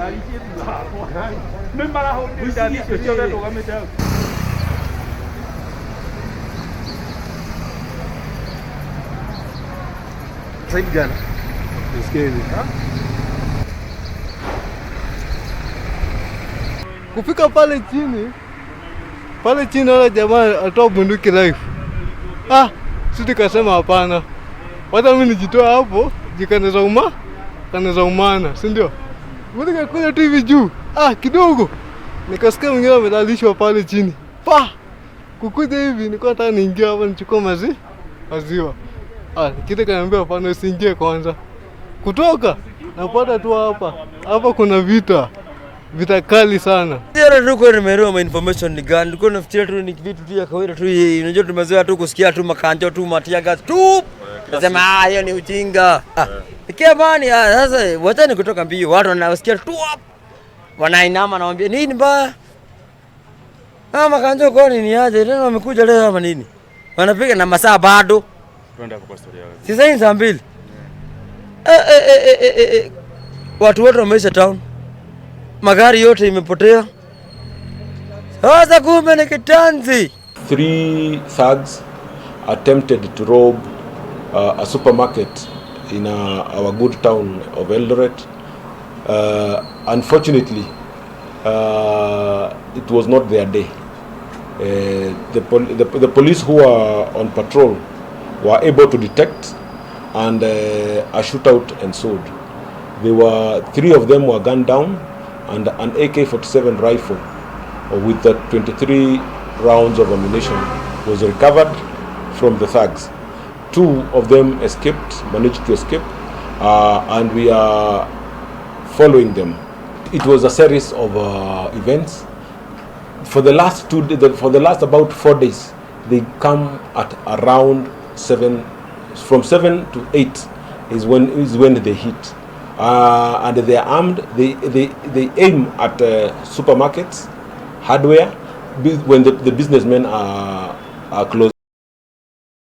Ngari ciĩ thutha wakwa nĩ marahũrire rithathi icio ciothe ndũgamĩte hau. Saidi jana. Nisikie hivi. Kufika pale chini wale jamaa alitoa bunduki live. Ah, sisi tukasema hapana, wacha mimi nijitoe hapo, jikaneza uma kaneza umana, si ndio? Mimi nikakuja tu hivi juu, ah, kidogo nikasikia mwingine amelalishwa pale chini, pa kukuja hivi, nilikuwa nataka niingie hapo nichukue maziwa. Ah, kitu kaniambia hapana, usiingie kwanza. Kutoka napata tu hapa hapa kuna vita, vita kali sana. Sio tu kwa nimeelewa ma information ni gani. Nilikuwa nafikiria tu ni vitu tu ya kawaida tu hii. Unajua tumezoea tu kusikia tu makanjo tu matia gas tu. Nasema ah, hiyo ni ujinga. Ah, Nikia bani ah, sasa wacha ni kutoka mbio. Watu wanasikia tu up. Wanainama nawaambia nini mbaya? Ah, makanjo kwa nini aje? Tena wamekuja leo ama nini? Wanapiga na masaa bado. Twende hapo kwa story yao. Si sasa ni saa 2. Eh, eh, eh, eh, eh, eh. Watu wote wameisha town. Magari yote imepotea. Sasa kumbe ni kitanzi. 3 thugs attempted to rob a supermarket in our good town of Eldoret. Unfortunately, it was not their day. The police who were on patrol were able to detect, and a shootout ensued. 3 of them were gunned down, and an AK-47 rifle with the 23 rounds of ammunition was recovered from the thugs. 2 of them escaped, managed to escape, and we are following them. It was a series of events. For the last two, for the last about 4 days, they come at around 7, from 7 to 8 is when they hit, and they are armed. They aim at supermarkets, hardware, when the businessmen are closed.